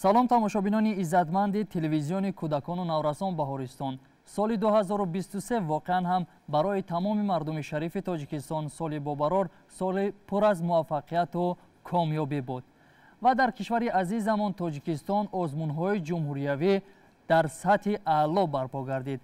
Салом тамошобинони иззатманди телевизиони кӯдакону наврасон Баҳористон. Соли 2023 воқеан ҳам барои тамоми мардуми шарифи Тоҷикистон соли бобарор, соли пур аз муваффақияту комёбӣ буд. Ва дар кишвари азизамон Тоҷикистон озмунҳои ҷумҳуриявӣ дар сатҳи аъло барпо гардид.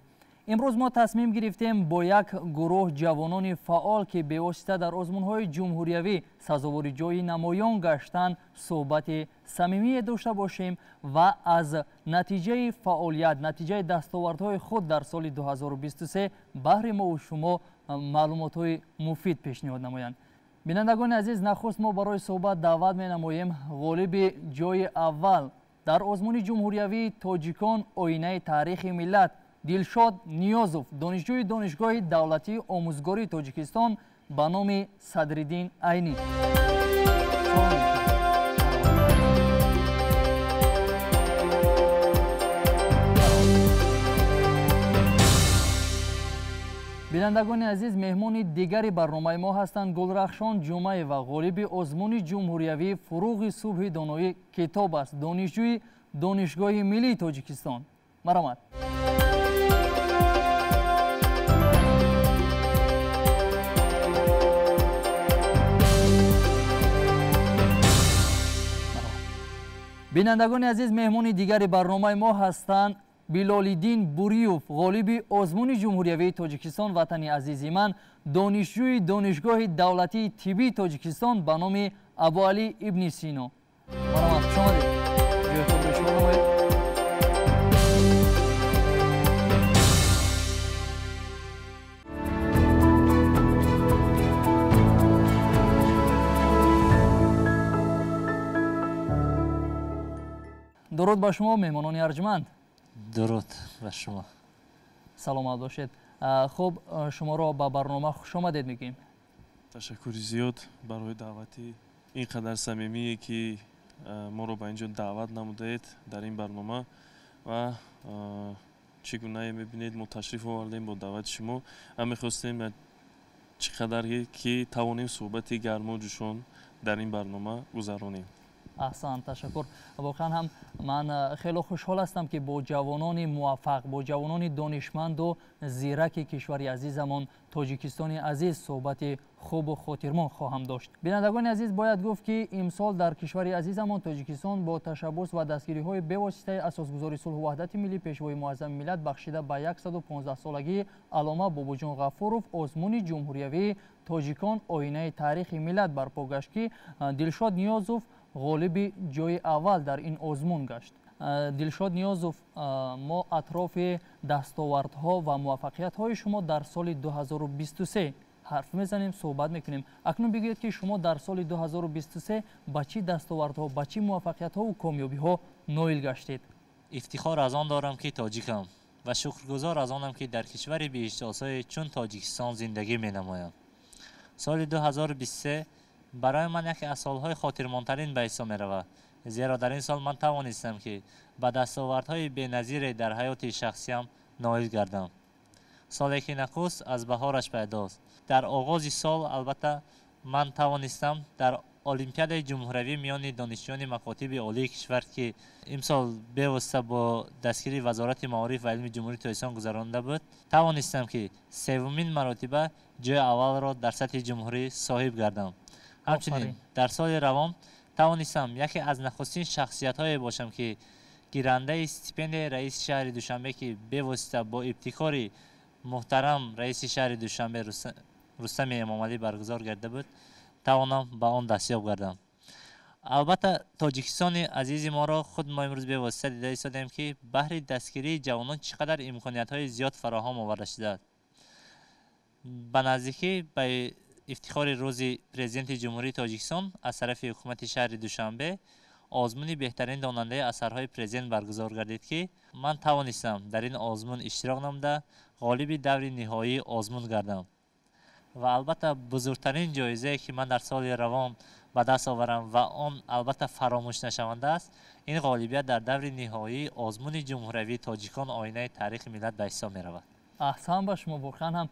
Имрӯз мо тасмим гирифтем бо як гурӯҳ ҷавонони фаъол, ки бевосита дар озмунҳои ҷумҳуриявӣ сазовори ҷойи намоён гаштанд, суҳбати самимие дошта бошем ва аз натиҷаи фаъолият, натиҷаи дастовардҳои худ дар соли 2023 баҳри мову шумо маълумотҳои муфид пешниҳод намоянд. Бинандагони азиз, нахуст мо барои суҳбат даъват менамоем ғолиби ҷойи аввал дар озмуни ҷумҳуриявии Тоҷикон оинаи таърихи миллат Дилшод Ниёзов, донишҷӯи Донишгоҳи давлатии омӯзгории Тоҷикистон ба номи Садриддин Айнӣ. Бинандагони азиз, меҳмони дигари барномаи мо ҳастанд Гулрахшон Ҷумаева, ғолиби озмуни ҷумҳуриявии Фуруғи субҳи доноӣ китоб аст, донишҷӯи Донишгоҳи миллии Тоҷикистон. Марҳамат. Бинандагони азиз, меҳмони дигари барномаи мо ҳастанд Билолиддин Буриев, ғолиби озмуни ҷумҳуриявии Тоҷикистон Ватани азизи ман, донишҷӯи Донишгоҳи давлатии тиббии Тоҷикистон ба номи Абуалӣ ибни Сино. Марҳамат, хуш омадед. Ҷои худро ишора намоед. Дуруд ба шумо, меҳмонони арҷманд. Дуруд ба шумо. Саломат бошед. Хуб, шуморо ба барнома хуш омадед мегӯем. Ташаккури зиёд барои даъвати ин қадар самимие, ки моро ба ин ҷо даъват намудаед дар ин барнома ва чӣ гунае мебинед, мо ташриф овардем бо даъвати шумо ва мехостем чӣ қадар ки тавонем суҳбати гарму ҷӯшон дар ин барнома гузаронем. Аҳсан, ташаккур. Воқеан ҳам ман хеле хушҳол ҳастам, ки бо ҷавонони муваффақ, бо ҷавонони донишманду зираки кишвари азизамон Тоҷикистони азиз суҳбати хубу хотирмон хоҳам дошт. Бинандагони азиз, бояд гуфт, ки имсол дар кишвари азизамон Тоҷикистон бо ташаббус ва дастгириҳои бевоситаи асосгузори сулҳу ваҳдати миллӣ, пешвои муаззами миллат, бахшида ба 115-солагии Аллома Бобоҷон Ғафуров озмуни ҷумҳуриявии Тоҷикон оинаи таърихи миллат барпо гашт, ки Дилшод Ниёзов ғолиби ҷойи аввал дар ин озмун гашт. Дилшод Ниёзов, мо атрофи дастовардҳо ва муваффақиятҳои шумо дар соли 2023 ҳарф мезанем, суҳбат мекунем. Акнун бигӯед, ки шумо дар соли 2023 ба чӣ дастовардҳо, ба чӣ муваффақиятҳову комёбиҳо ноил гаштед? Ифтихор аз он дорам, ки тоҷикам ва шукргузор аз онам, ки дар кишвари биҳиштосое чун Тоҷикистон зиндагӣ менамоям. Соли 2023 барои ман яке аз солҳои хотирмонтарин ба ҳисоб меравад, зеро дар ин сол ман тавонистам, ки ба дастовардҳои беназире дар ҳаёти шахсиям ноил гардам. Соле ки нахуст аз баҳораш пайдост. Дар оғози сол албатта ман тавонистам дар Олимпиадаи ҷумҳуриявӣ миёни донишҷӯёни макотиби олии кишвар, ки имсол бевосита бо дастгирии Вазорати маориф ва илми Ҷумҳурии Тоҷикистон гузаронида буд, тавонистам, ки севумин маротиба ҷои аввалро дар сатҳи ҷумҳурӣ соҳиб гардам. Ҳамчунин дар соли равон тавонистам яке аз нахустин шахсиятҳое бошам, ки гирандаи стипендияи раиси шаҳри Душанбе, ки бевосита бо ибтикори муҳтарам раиси шаҳри Душанбе Рустами Эмомалӣ баргузор гардида буд, тавонам ба он дастёб гардам. Албатта Тоҷикистони азизи моро худ мо имрӯз бевосита дида истодем, ки баҳри дастгирии ҷавонон чӣ қадар имкониятҳои зиёд фароҳам оварда шудааст. Ба наздикӣ ба ифтихори рӯзи президенти Ҷумҳурии Тоҷикистон аз тарафи ҳукумати шаҳри Душанбе озмуни беҳтарин донандаи асарҳои президент баргузор гардид, ки ман тавонистам дар ин озмун иштирок намуда ғолиби даври ниҳоии озмун гардам. Ва албатта бузургтарин ҷоизае, ки ман дар соли равон ба даст оварам ва он албатта фаромӯшнашаванда аст, ин ғолибият дар даври ниҳоии озмуни ҷумҳуриявии Тоҷикон оинаи таърихи миллат ба ҳисоб меравад. Аҳсан ба шумо, воқеан ҳам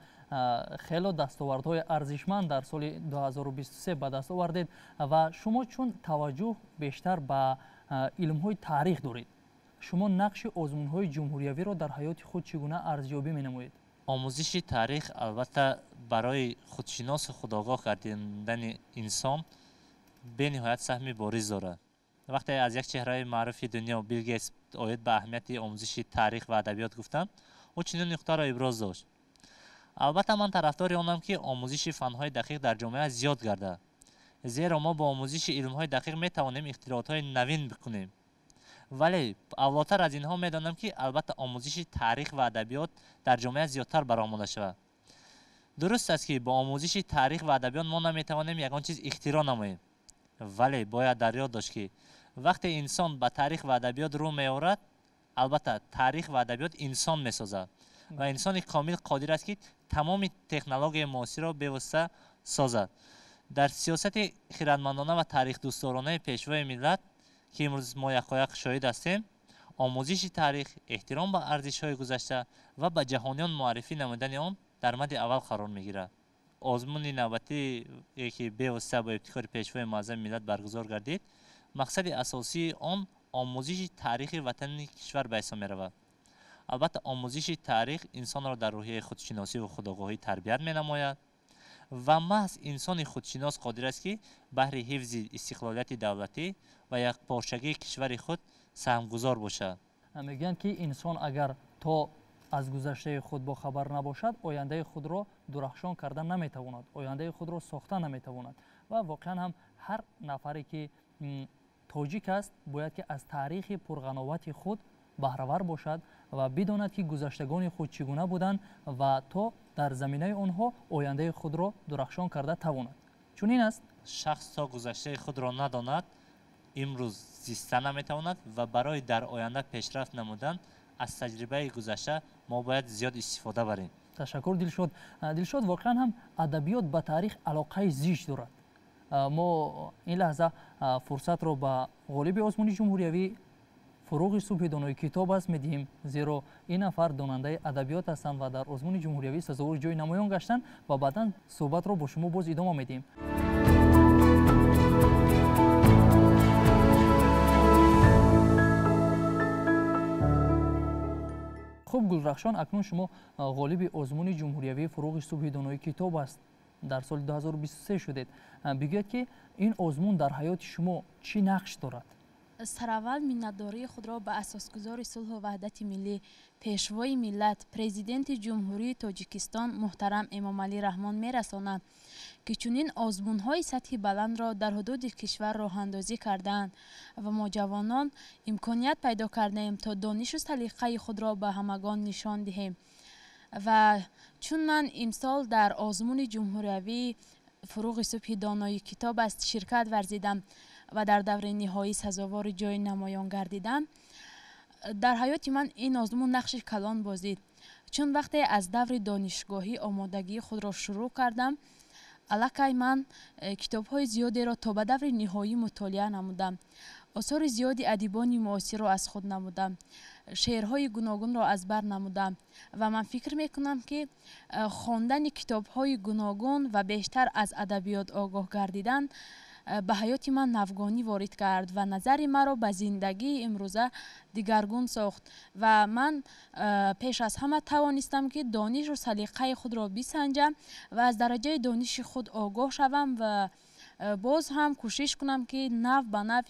хело дастовардҳои арзишманд дар соли 2023 ба даст овардед ва шумо чун таваҷҷӯҳ бештар ба илмҳои таърих доред. Шумо нақши озмунҳои ҷумҳуриявиро дар ҳаёти худ чӣ гуна арзёбӣ менамоед? Омӯзиши таърих албатта барои худшиносу худогоҳ гардидани инсон бениҳоят саҳми бориз дорад. Вақте аз як чеҳраи маъруфи дунё Билл Гейтс оид ба аҳамияти омӯзиши таърих ва адабиёт гуфтанд, ӯ чунин нуқтаро иброз дошт: албатта ман тарафдори онам, ки омӯзиши фанҳои дақиқ дар ҷомеа зиёд гардад, зеро мо бо омӯзиши илмҳои дақиқ метавонем ихтироотҳои навин бикунем. Вале авлотар аз инҳо медонам, ки албатта омӯзиши таърих ва адабиёт дар ҷомеа зиёдтар баромада шавад. Дуруст аст, ки бо омӯзиши таърих ва адабиёт мо наметавонем ягон чиз ихтироъ намоем, вале бояд дар ёд дошт, ки вақте инсон ба таърих ва адабиёт рӯ меорад, албатта таърих ва адабиёт инсон месозад ва инсони комил қодир аст, ки тамоми технологияи муосирро бевосита созад. Дар сиёсати хирадмандона ва таърихдӯстдоронаи пешвои миллат, ки имрӯз мо якояк шоҳид ҳастем, омӯзиши таърих, эҳтиром ба арзишҳои гузашта ва ба ҷаҳониён муаррифӣ намудани он дар мадди аввал қарор мегирад. Озмуни навбатие, ки бевосита бо ибтикори пешвои муаззами миллат баргузор гардид, мақсади асосии он омӯзиши таърихи ватани кишвар ба ҳисоб меравад. Албатта омӯзиши таърих инсонро дар рӯҳияи худшиносиву худогоҳӣ тарбият менамояд ва маҳз инсони худшинос қодир аст, ки баҳри ҳифзи истиқлолияти давлатӣ ва якпорчагии кишвари худ саҳмгузор бошад. Мегӯянд, ки инсон агар то аз гузаштаи худ бохабар набошад, ояндаи худро дурахшон карда наметавонад, ояндаи худро сохта наметавонад. Ва воқеан ҳам ҳар нафаре, ки тоҷик аст, бояд ки аз таърихи пурғановати худ баҳравар бошад ва бидонад, ки гузаштагони худ чӣ гуна буданд ва то дар заминаи онҳо ояндаи худро дурахшон карда тавонад. Чунин аст? Шахс то гузаштаи худро надонад, имрӯз зиста наметавонад ва барои дар оянда пешрафт намудан аз таҷрибаи гузашта мо бояд зиёд истифода барем. Ташаккур, Дилшод. Дилшод, воқеан ҳам адабиёт ба таърих алоқаи зич дорад. Мо ин лаҳза фурсатро ба ғолиби озмуни ҷумҳуриявӣ фуруғи субҳи донои китоб аст медиҳем, зеро ин нафар донандаи адабиёт ҳастанд ва дар озмуни ҷумҳуриявӣ сазовори ҷои намоён гаштанд ва баъдан суҳбатро бо шумо боз идома медиҳем. Хуб, Гулрахшон, акнун шумо ғолиби озмуни ҷумҳуриявии фуруғи субҳи донои китоб аст дар соли 2023 шудед. Бигӯед, ки ин озмун дар ҳаёти шумо чӣ нақш дорад? Сараввал миннатдории худро ба асосгузори сулҳу ваҳдати миллӣ, пешвои миллат, президенти Ҷумҳурии Тоҷикистон муҳтарам Эмомалӣ Раҳмон мерасонам, ки чунин озмунҳои сатҳи баландро дар ҳудуди кишвар роҳандозӣ кардаанд ва мо ҷавонон имконият пайдо кардаем, то донишу салиқаи худро ба ҳамагон нишон диҳем. Ва чун ман имсол дар озмуни ҷумҳуриявии фуруғи субҳи донои китоб аст ширкат варзидам ва дар даври ниҳоӣ сазовори ҷои намоён гардидам, дар ҳаёти ман ин озмун нақши калон бозид. Чун вақте аз даври донишгоҳӣ омодагии худро шурӯъ кардам, аллакай ман китобҳои зиёдеро то ба даври ниҳоӣ мутолиа намудам, осори зиёди адибони муосирро аз худ намудам, шеърҳои гуногунро аз бар намудам ва ман фикр мекунам, ки хондани китобҳои гуногун ва бештар аз адабиёт огоҳ гардидан ба ҳаёти ман навгонӣ ворид кард ва назари маро ба зиндагии имрӯза дигаргун сохт ва ман пеш аз ҳама тавонистам, ки донишу салиқаи худро бисанҷам ва аз дараҷаи дониши худ огоҳ шавам ва боз ҳам кӯшиш кунам, ки нав ба нав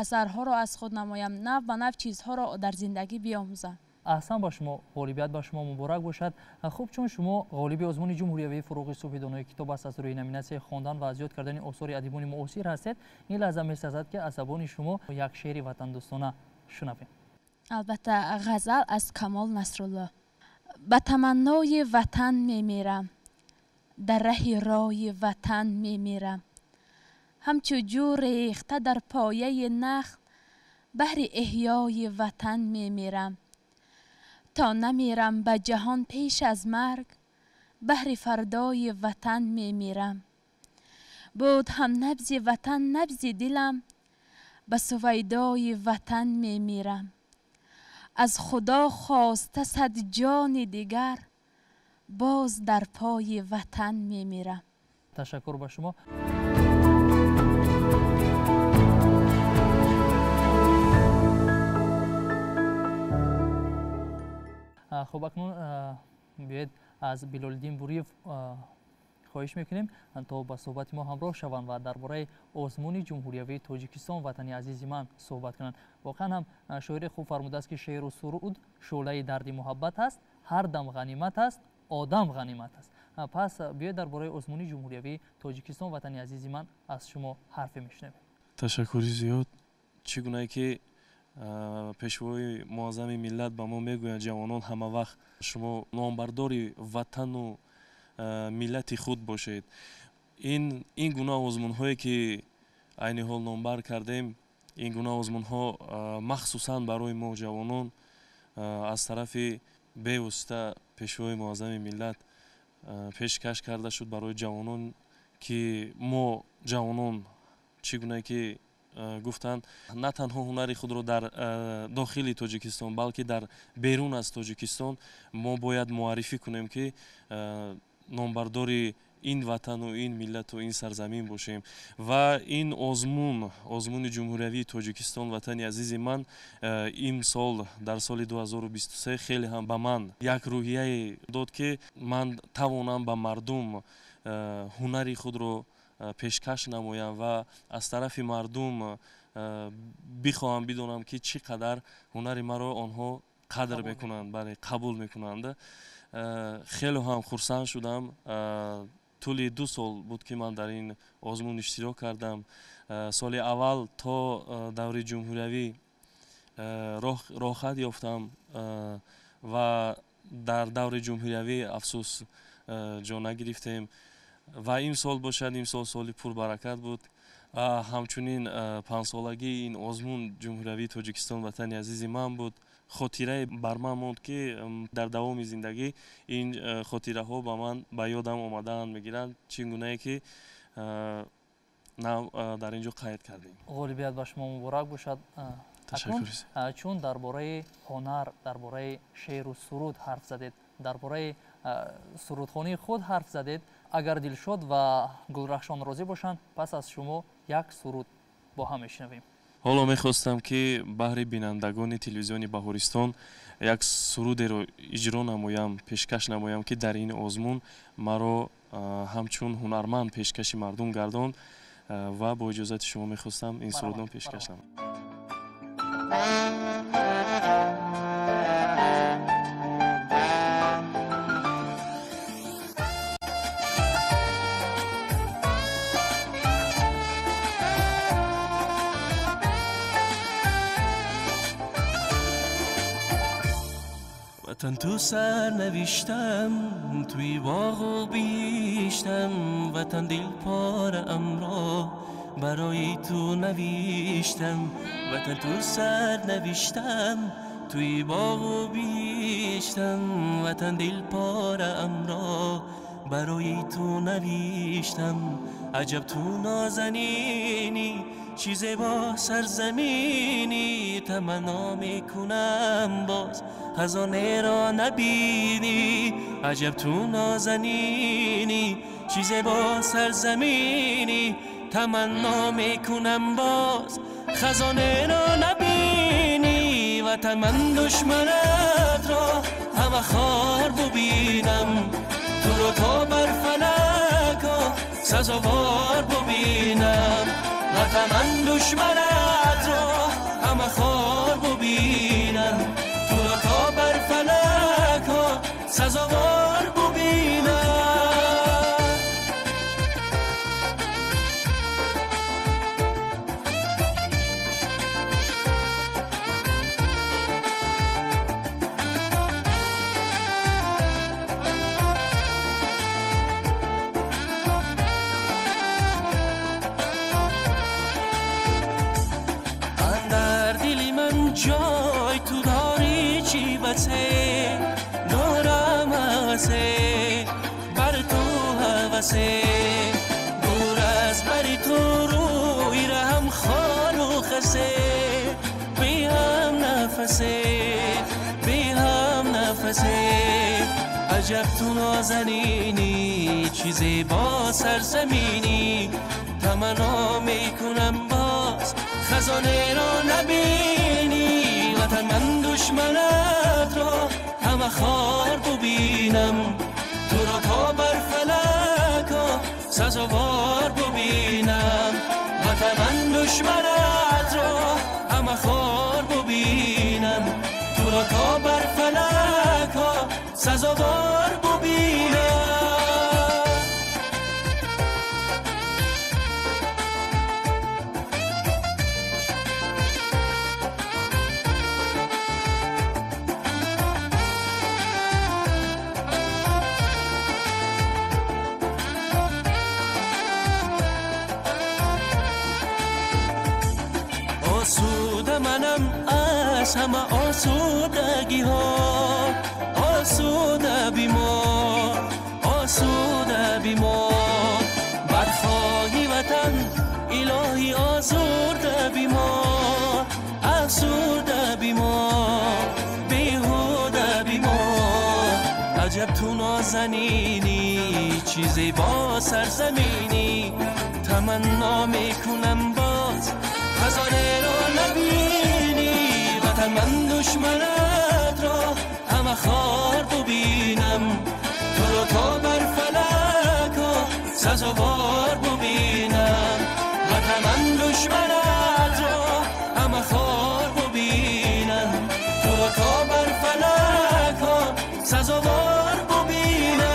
асарҳоро аз худ намоям, нав ба нав чизҳоро дар зиндагӣ биомӯзам. Аҳсан ба шумо, ғолибият ба шумо муборак бошад. Хуб, чун шумо ғолиби озмуни ҷумҳуриявии фуруғи субҳи донои китоб аст аз рӯи номинатсияи хондан ва аз ёд кардани осори адибони муосир ҳастед, ин лаҳза месазад, ки аз забони шумо як шеъри ватандӯстона шунавем. Албатта, ғазал аз Камол Насрулло. Ба таманнои ватан мемирам, дар раҳи роҳи ватан мемирам, ҳамчу ҷӯ рехта дар пояи нахл, баҳри эҳёи ватан мемирам. То намирам ба ҷаҳон пеш аз марг, баҳри фардои ватан мемирам. Буд ҳам набзи ватан набзи дилам, ба сувайдои ватан мемирам. Аз худо хоста сад ҷони дигар, боз дар пои ватан мемирам. Ташаккур ба шумо. Хуб, акнун биёед аз Билолиддин Буриев хоҳиш мекунем то ба суҳбати мо ҳамроҳ шаванд ва дар бораи озмуни ҷумҳуриявии Тоҷикистон «Ватани азизи ман» суҳбат кунанд. Воқеан ҳам шоири хуб фармудааст, ки шеъру суруд шӯълаи дарди муҳаббат аст, ҳар дам ғанимат аст, одам ғанимат аст. Пас биёед дар бораи озмуни ҷумҳуриявии Тоҷикистон «Ватани азизи ман» аз шумо ҳарфе мешунавем. Ташаккури зиёд. Чӣ гунае ки пешвои муаззами миллат ба мо мегӯянд, ҷавонон, ҳама вақт шумо номбардори ватану миллати худ бошед. Ин гуна озмунҳое ки айни ҳол номбар кардем, ин гуна озмунҳо махсусан барои мо ҷавонон аз тарафи бевосита пешвои муаззами миллат пешкаш карда шуд барои ҷавонон, ки мо ҷавонон чӣ гуна ки гуфтанд, на танҳо ҳунари худро дар дохили Тоҷикистон, балки дар берун аз Тоҷикистон мо бояд муаррифӣ кунем, ки номбардори ин ватану ин миллату ин сарзамин бошем. Ва ин озмун, озмуни ҷумҳуриявии Тоҷикистон «Ватани азизи ман», имсол дар соли 2023 хеле ҳам ба ман як рӯҳияе дод, ки ман тавонам ба мардум ҳунари худро пешкаш намоям ва аз тарафи мардум бихоҳам бидонам, ки чӣ қадар ҳунари маро онҳо қадр мекунанд, бале, қабул мекунанд. Хеле ҳам хурсанд шудам. Тӯли 2 сол буд, ки ман дар ин озмун иштирок кардам. Соли аввал то даври ҷумҳуриявӣ роҳхат ёфтам ва дар даври ҷумҳуриявӣ, афсӯс, ҷо нагирифтем. Ва имсол бошад, имсол соли пурбаракат буд. Ҳамчунин панҷсолагии ин озмун ҷумҳуриявии Тоҷикистон «Ватани азизи ман» буд. Хотирае бар ман монд, ки дар давоми зиндагӣ ин хотираҳо ба ман ба ёдам омадаанд мегиранд, чӣ гунае ки дар ин ҷо қайд кардем. Ғолибият ба шумо муборак бошад. Чун дар бораи ҳунар, дар бораи шеъру суруд ҳарф задед, дар бораи сурудхонии худ ҳарф задед, агар Дилшод ва Гулрахшон розӣ бошанд, пас аз шумо як суруд бо ҳам мешунавем. Ҳоло мехостам, ки баҳри бинандагони телевизиони Баҳористон як сурудеро иҷро намоям, пешкаш намоям, ки дар ин озмун маро ҳамчун ҳунарманд пешкаши мардум гардонд ва бо иҷозати шумо мехостам ин сурудро пешкаш намоям. وطن تو سر نوشتم، توی باغ و بیشتم، وطن دل پاره ام را برای تو نوشتم. وطن تو سر نوشتم، توی باغ و بیشتم، وطن دل پاره ام را برای تو نوشتم. عجب تو نازنینی، چیز با سرزمینی، تمنا میکنم باز خزانه را نبینی. عجب تو نازنینی، چیز با سرزمینی، تمنا میکنم باز خزانه را نبینی. وطن من دشمنت را همه خار ببینم، تو رو تا بر فلک سزاوار ببینم. وطن من دشمنت را همه خار ببینم، تو را تا بر فلک سزاوار ببینم. جای تو داری چی بسه، دارم هوسه بر تو هوسه، دور از بر تو روی رهم خار و خسه، بی هم نفسه بی هم نفسه. عجب تو نازنینی، چیزی با سرزمینی، تمنا میکنم باز خزانه را نبینی. وطن من دشمنت را ҳама хор бубинам, туро то бар фалакҳо сазовор бубинам. Ватан ман душманат ро ҳама хор бубинам, туро то бар фалакҳо сазовор бубинам. Осуда манам аз ҳама осудагиҳо, осуда бимон, осуда бимон. Бархоҳи ватан илоҳӣ озурда бимон, афсурда бимон, беҳуда бимон. Аҷаб ту нозанинӣ, чӣ зебо сарзаминӣ, таманно мекунам боз хазонеро набинӣ. Ватан ман душманат ро ҳама хор бубинам, туро то бар фалакҳо сазовор бубинам. Ватан ман душманат ро ҳама хор бубинам, туро то бар фалакҳо сазовор бубинам.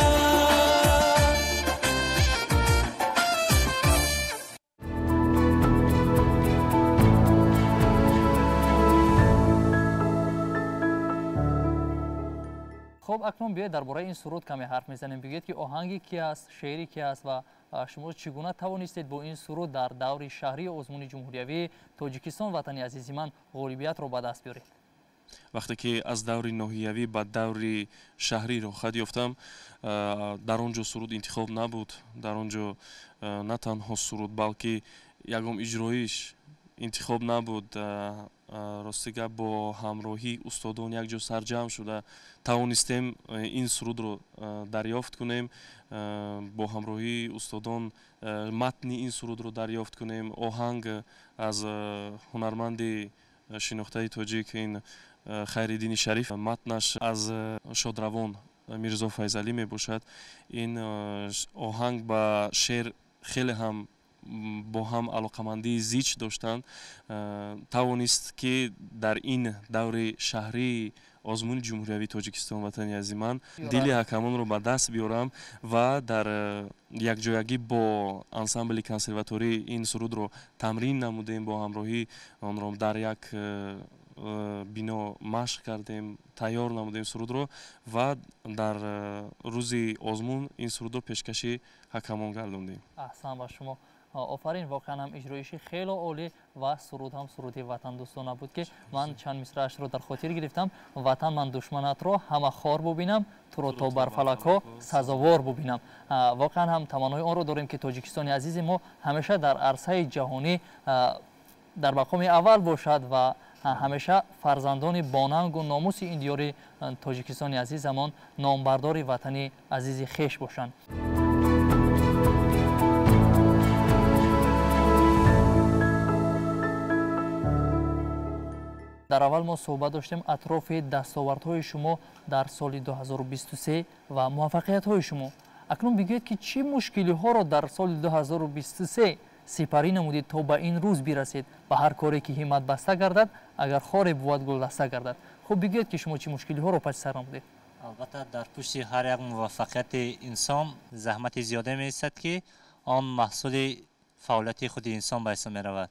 Хуб, акнун биёед дар бораи ин суруд каме ҳарф мезанем. Бигӯед ки оҳанги ки аст, шеъри ки аст ва шумо чӣ гуна тавонистед бо ин суруд дар даври шаҳрии озмуни ҷумҳуриявии Тоҷикистон ватани азизи ман ғолибиятро ба даст биёред? Вақте ки аз даври ноҳиявӣ ба даври шаҳрӣ роҳхат ёфтам, дар он ҷо суруд интихоб набуд. Дар он ҷо на танҳо суруд, балки ягон иҷроиш интихоб набуд. Рости гап, бо ҳамроҳии устодон якҷо сарҷамъ шуда тавонистем ин сурудро дарёфт кунем, бо ҳамроҳии устодон матни ин сурудро дарёфт кунем. Оҳанг аз ҳунарманди шинохтаи тоҷик ин Хайриддини Шариф, матнаш аз шодравон Мирзо Файзалӣ мебошад. Ин оҳанг ба шеър хеле ҳам бо ҳам алоқамандии зич доштанд. Тавонист ки дар ин даври шаҳрии озмуни ҷумҳуриявии Тоҷикистон ватани азизи ман дили ҳакамонро ба даст биёрам ва дар якҷоягӣ бо ансамбли консерваторӣ ин сурудро тамрин намудем, бо ҳамроҳӣ онро дар як бино машқ кардем, тайёр намудем сурудро ва дар рӯзи озмун ин сурудро пешкаши ҳакамон гардондем. Аҳсан ба шумо, офарин. Воқеан ҳам иҷроиши хеле олӣ ва суруд ҳам суруди ватандӯстона буд ки ман чанд мисраашро дар хотир гирифтам. Ватан ман душманатро ҳама хор бубинам, туро то бар фалакҳо сазовор бубинам. Воқеан ҳам таманнои онро дорем ки Тоҷикистони азизи мо ҳамеша дар арсаи ҷаҳонӣ дар мақоми аввал бошад ва ҳамеша фарзандони бонангу номуси ин диёри Тоҷикистони азизамон номбардори ватани азизи хеш бошанд. Дар аввал мо суҳбат доштем атрофи дастовардҳои шумо дар соли 2023 ва муваффақиятҳои шумо. Акнун бигӯед ки чӣ мушкилиҳоро дар соли 2023 сипарӣ намудед то ба ин рӯз бирасед? Ба ҳар коре ки ҳиммат баста гардад, агар хоре бувад гулдаста гардад. Хуб, бигӯед ки шумо чӣ мушкилиҳоро паси сар намудед? Албатта, дар пушти ҳар як муваффақияти инсон заҳмати зиёде меистад ки он маҳсули фаъолияти худи инсон ба ҳисоб меравад.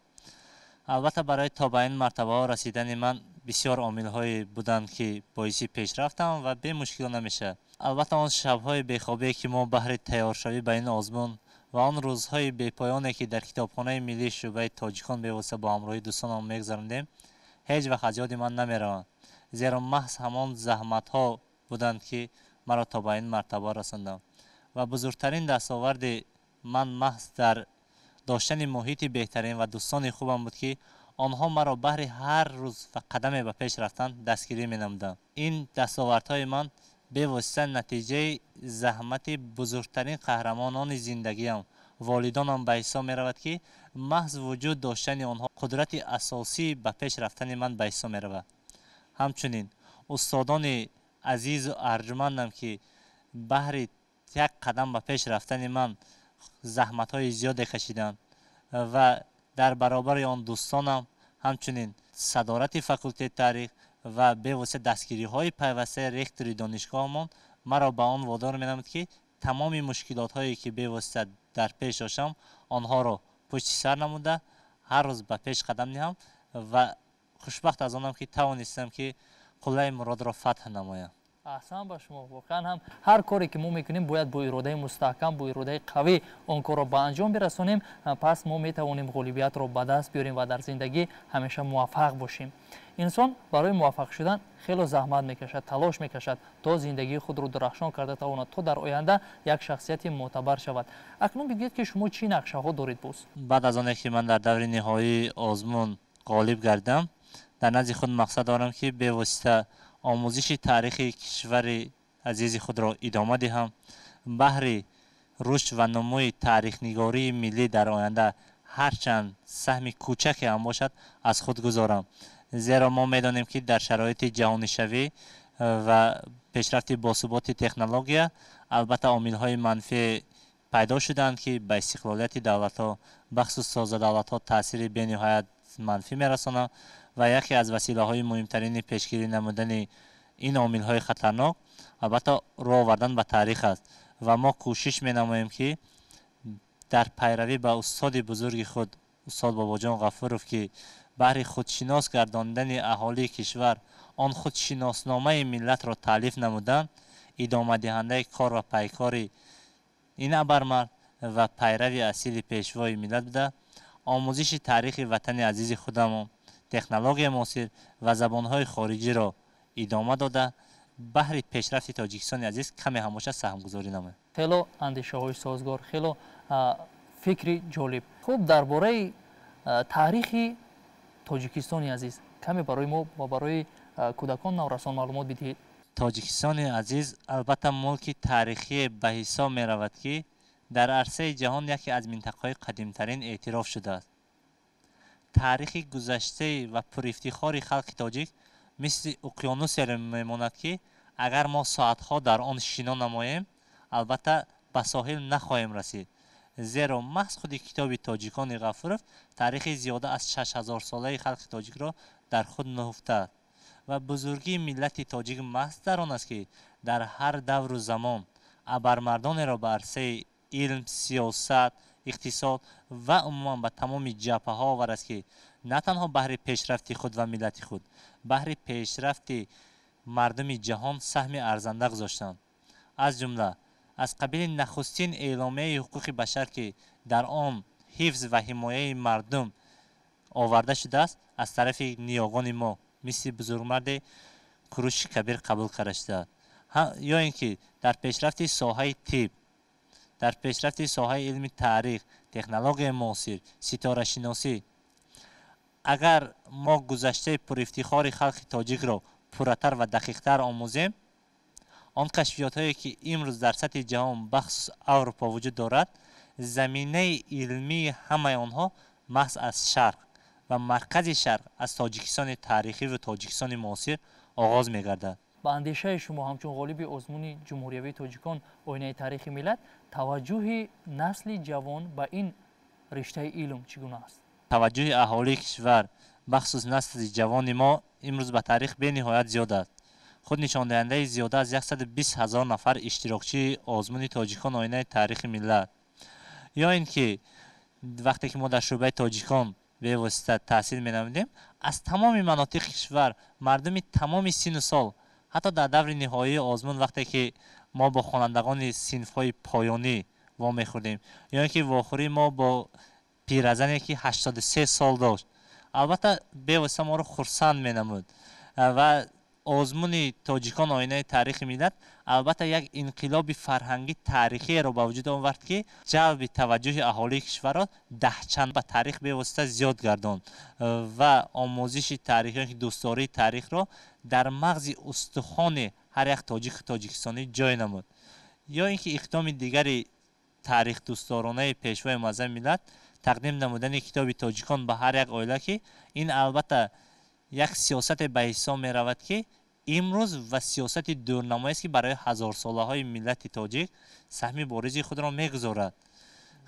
Албатта, барои то ба ин мартабаҳо расидани ман бисёр омилҳое буданд ки боиси пешрафтам ва бемушкил намешавад. Албатта, он шабҳои бехобие ки мо баҳри тайёршавӣ ба ин озмун ва он рӯзҳои бепоёне ки дар китобхонаи миллии шӯъбаи тоҷикон бевосита бо ҳамроҳии дӯстонам мегузарондем, ҳеҷ вақт аз ёди ман намераванд, зеро маҳз ҳамон заҳматҳо буданд ки маро то ба ин мартаба расонданд. Ва бузургтарин дастоварди ман маҳз дар доштани муҳити беҳтарин ва дӯстони хубам буд ки онҳо маро баҳри ҳар рӯз ва қадаме ба пеш рафтан дастгирӣ менамуданд. Ин дастовардҳои ман бевосита натиҷаи заҳмати бузургтарин қаҳрамонони зиндагиам, волидонам ба ҳисоб меравад ки маҳз вуҷуд доштани онҳо қудрати асосии ба пеш рафтани ман ба ҳисоб меравад. Ҳамчунин устодони азизу арҷумандам, ки баҳри як қадам ба пеш рафтани ман заҳматҳои зиёде кашиданд ва дар баробари он дӯстонам, ҳамчунин садорати факултети таърих ва бевосита дастгириҳои пайвастаи ректори донишгоҳамон маро ба он водор менамуд, ки тамоми мушкилотҳое, ки бевосита дар пеш доштам, онҳоро пушти сар намуда ҳар рӯз ба пеш қадам ниҳам ва хушбахт аз онам, ки тавонистам, ки қуллаи муродро фатҳ намоям. Аҳсан ба шумо. Воқеан ҳам ҳар коре, ки мо мекунем, бояд бо иродаи мустаҳкам, бо иродаи қавӣ он корро ба анҷом бирасонем. Пас мо метавонем ғолибиятро ба даст биёрем ва дар зиндагӣ ҳамеша муваффақ бошем. Инсон барои муваффақ шудан хело заҳмат мекашад, талош мекашад, то зиндагии худро дурахшон карда тавонад, то дар оянда як шахсияти мӯътабар шавад. Акнун бигӯед, ки шумо чӣ нақшаҳо доред боз? Баъд аз оне ки ман дар даври ниҳоии озмун ғолиб гардам, дар назди худ мақсад дорам, ки бевосита омӯзиши таърихи кишвари азизи худро идома диҳам, баҳри рушд ва нумӯи таърихнигории миллӣ дар оянда ҳарчанд саҳми кӯчаке ҳам бошад, аз худ гузорам, зеро мо медонем, ки дар шароити ҷаҳонишавӣ ва пешрафти босуботи технология албатта омилҳои манфӣ пайдо шуданд, ки ба истиқлолияти давлатҳо, бахусус тозадавлатҳо, таъсири бениҳоят манфӣ мерасонанд ва яке аз василаҳои муҳимтарини пешгирӣ намудани ин омилҳои хатарнок албатта рӯ овардан ба таърих аст. Ва мо кӯшиш менамоем, ки дар пайравӣ ба устоди бузурги худ, устод Бобоҷон Ғафуров, ки баҳри худшинос гардондани аҳолии кишвар он худшиносномаи миллатро таълиф намуданд, идомадиҳандаи кор ва пайкори ин абармард ва пайрави асили пешвои миллат буда, омӯзиши таърихи ватани азизи худамон, технологияи муосир ва забонҳои хориҷиро идома дода, баҳри пешрафти Тоҷикистони азиз каме ҳам бошад саҳмгузорӣ намоем. Хело андешаҳои созгор, хело фикри ҷолиб. Хуб, дар бораи таърихи Тоҷикистони азиз каме барои мо ва барои кӯдакон, наврасон маълумот бидиҳед. Тоҷикистони азиз албатта мулки таърихие ба ҳисоб меравад, ки дар арсаи ҷаҳон яке аз минтақаҳои қадимтарин эътироф шудааст. Таърихи гузаштаи ва пурифтихори халқи тоҷик мисли уқёнусеро мемонад, ки агар мо соатҳо дар он шино намоем, албатта ба соҳил нахоҳем расид, зеро маҳз худи китоби тоҷикони Ғафуров таърихи зиёда аз 6000-солаи халқи тоҷикро дар худ нуҳуфтааст. Ва бузургии миллати тоҷик маҳз дар он аст, ки дар ҳар давру замон абармардонеро ба арсаи илм, сиёсат, иқтисод ва умуман ба тамоми ҷабҳаҳо овард, ки на танҳо баҳри пешрафти худ ва миллати худ, баҳри пешрафти мардуми ҷаҳон саҳми арзанда гузоштанд. Аз ҷумла аз қабили нахустин эъломияи ҳуқуқи башар, ки дар он ҳифз ва ҳимояи мардум оварда шудааст, аз тарафи ниёгони мо мисли бузургмарди Куруши Кабир қабул карда шудааст, ё ин ки дар пешрафти соҳаи тиб, дар пешрафти соҳаи илми таърих, технологияи муосир, ситорашиносӣ. Агар мо гузаштаи пурифтихори халқи тоҷикро пурратар ва дақиқтар омӯзем, он кашфиётҳое, ки имрӯз дар сатҳи ҷаҳон, бахусус Аврупо, вуҷуд дорад, заминаи илмии ҳамаи онҳо маҳз аз шарқ ва маркази шарқ, аз Тоҷикистони таърихӣ ва Тоҷикистони муосир оғоз мегардад. Ба андешаи шумо, ҳамчун ғолиби озмуни ҷумҳуриявии тоҷикон «Оинаи таърихи миллат», таваҷҷӯҳи насли ҷавон ба ин риштаи илм чӣ гуна аст? Таваҷҷӯҳи аҳолии кишвар, бахусус насли ҷавони мо, имрӯз ба таърих бениҳоят зиёд аст. Худ нишондиҳандаи зиёда аз 120 ҳазор нафар иштирокчии озмуни тоҷикон «Оинаи таърихи миллат», ё ин ки вақте ки мо дар шӯъбаи тоҷикон бевосита таҳсил менамудем, аз тамоми манотиқи кишвар мардуми тамоми сину сол, ҳатто дар даври ниҳоии озмун, вақте ки мо бо хонандагони синфҳои поёнӣ вомехӯрдем, ё ин ки вохӯрии мо бо пиразане, ки 83 сол дошт, албатта бевосита моро хурсанд менамуд. Ва озмуни тоҷикон «Оинаи таърихи миллат» албатта як инқилоби фарҳангӣ таърихиеро ба вуҷуд овард, ки ҷалби таваҷҷӯҳи аҳолии кишварро даҳчанд ба таърих бевосита зиёд гардонд ва омӯзиши таърих ё ки дӯстдории таърихро дар мағзи устухони ҳар як тоҷику тоҷикистонӣ ҷой намуд. Ё ин ки иқдоми дигари тарихдӯстдоронаи пешвои муаззами миллат, тақдим намудани китоби тоҷикон ба ҳар як оила, ки ин албатта як сиёсате ба ҳисоб меравад, ки имрӯз ва сиёсати дурнамоест, ки барои ҳазорсолаҳои миллати тоҷик саҳми боризи худро мегузорад.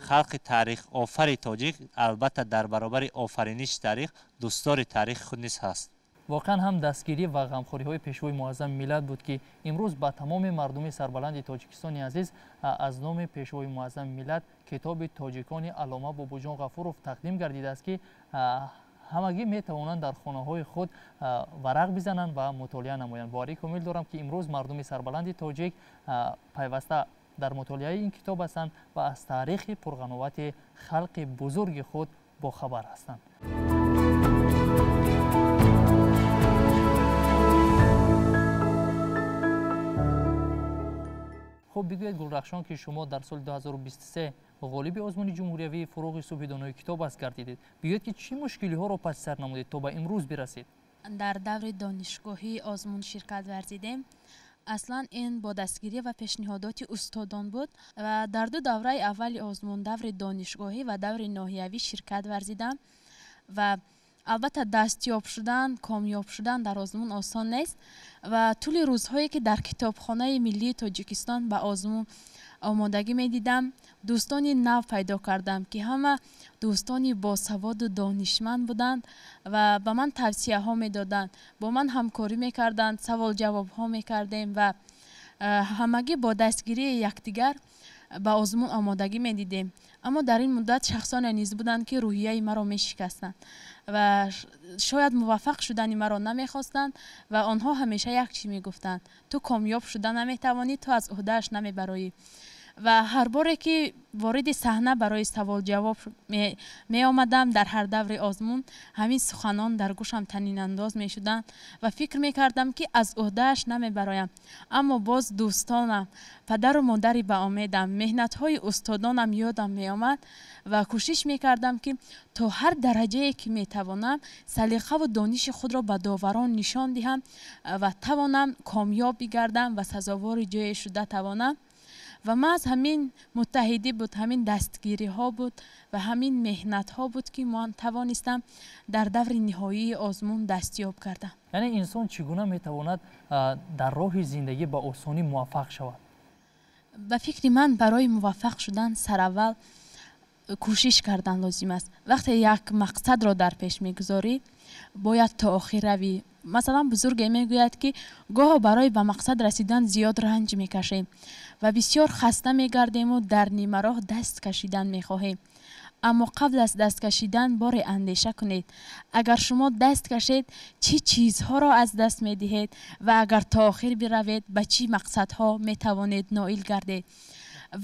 Халқи таърихофари тоҷик албатта дар баробари офариниши таърих дӯстдори таърихи худ низ ҳаст. Воқеан ҳам дастгирӣ ва ғамхориҳои пешвои муаззами миллат буд, ки имрӯз ба тамоми мардуми сарбаланди Тоҷикистони азиз аз номи пешвои муаззами миллат китоби тоҷикони Аллома Бобоҷон Ғафуров тақдим гардидааст, ки ҳамагӣ метавонанд дар хонаҳои худ варақ бизананд ва мутолиа намоянд. Боварӣ комил дорам, ки имрӯз мардуми сарбаланди тоҷик пайваста дар мутолиаи ин китоб ҳастанд ва аз таърихи пурғановати халқи бузурги худ бохабар ҳастанд. Хуб, бигӯед Гулрахшон, ки шумо дар соли 2023 ғолиби озмуни ҷумҳуриявии фуруғи субҳи донои китоб аст гардидед. Бигӯед, ки чӣ мушкилиҳоро паси сар намудед то ба имрӯз бирасед? Дар даври донишгоҳии озмун ширкат варзидем. Аслан ин бо дастгирӣ ва пешниҳодоти устодон буд ва дар ду давраи аввали озмун, даври донишгоҳӣ ва даври ноҳиявӣ ширкат варзидам ва албатта дастёб шудан, комёб шудан дар озмун осон нест ва тӯли рӯзҳое ки дар китобхонаи миллии Тоҷикистон ба озмун омодагӣ медидам, дӯстони нав пайдо кардам, ки ҳама дӯстони босаводу донишманд буданд ва ба ман тавсияҳо медоданд, бо ман ҳамкорӣ мекарданд, саволҷавобҳо мекардем ва ҳамагӣ бо дастгирии якдигар ба озмун омодагӣ медидем. Аммо дар ин муддат шахсоне низ буданд, ки рӯҳияи маро мешикастанд ва шояд муваффақ шудани маро намехостанд ва онҳо ҳамеша як чиз мегуфтанд: ту комёб шуда наметавонӣ, ту аз ӯҳдааш намебароӣ. Ва ҳар боре ки вориди саҳна барои саволҷавоб меомадам дар ҳар даври озмун, ҳамин суханон дар гӯшам танинандоз мешуданд ва фикр мекардам, ки аз ӯҳдааш намебароям. Аммо боз дӯстонам, падару модари ба омедам, меҳнатҳои устодонам ёдам меомад ва кӯшиш мекардам, ки то ҳар дараҷае ки метавонам салиқаву дониши худро ба доварон нишон диҳам ва тавонам комёб бигардам ва сазовори ҷое шуда тавонам. Ва маҳз ҳамин муттаҳидӣ буд, ҳамин дастгириҳо буд ва ҳамин меҳнатҳо буд, ки ман тавонистам дар даври ниҳоии озмун дастёб кардам. Яъне инсон чӣ гуна метавонад дар роҳи зиндагӣ ба осонӣ муваффақ шавад? Ба фикри ман, барои муваффақ шудан сараввал кӯшиш кардан лозим аст. Вақте як мақсадро дар пеш мегузорӣ, бояд то охир равӣ. Масалан, бузурге мегӯяд, ки гоҳо барои ба мақсад расидан зиёд ранҷ мекашем ва бисёр хаста мегардему дар нимароҳ даст кашидан мехоҳем. Аммо қабл аз даст кашидан боре андеша кунед. Агар шумо даст кашед, чӣ чизҳоро аз даст медиҳед ва агар то охир биравед, ба чӣ мақсадҳо метавонед ноил гардед.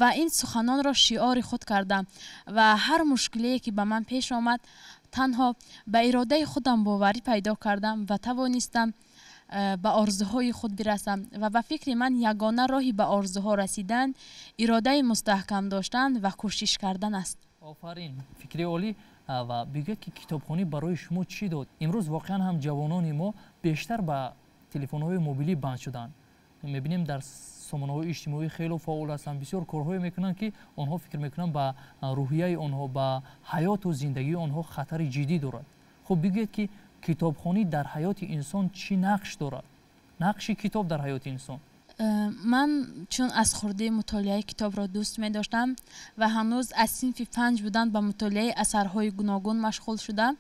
Ва ин суханонро шиори худ кардам ва ҳар мушкилие ки ба ман пеш омад, танҳо ба иродаи худам боварӣ пайдо кардам ва тавонистам ба орзуҳои худ бирасам. Ва ба фикри ман, ягона роҳи ба орзуҳо расидан иродаи мустаҳкам доштан ва кӯшиш кардан аст. Офарин, фикри олӣ. Ва бигӯед, ки китобхонӣ барои шумо чӣ дод? Имрӯз воқеан ҳам ҷавонони мо бештар ба телефонҳои мобилӣ банд шуданд. Мебинем, дар сомонаҳои иҷтимоӣ хело фаъол ҳастанд, бисёр корҳое мекунанд, ки онҳо фикр мекунанд ба рӯҳияи онҳо, ба ҳаёту зиндагии онҳо хатари ҷиддӣ дорад. Хуб, бигӯед, ки китобхонӣ дар ҳаёти инсон чӣ нақш дорад? Нақши китоб дар ҳаёти инсон. Ман чун аз хурдӣ мутолиаи китобро дӯст медоштам ва ҳанӯз аз синфи 5 будан ба мутолиаи асарҳои гуногун машғул шудам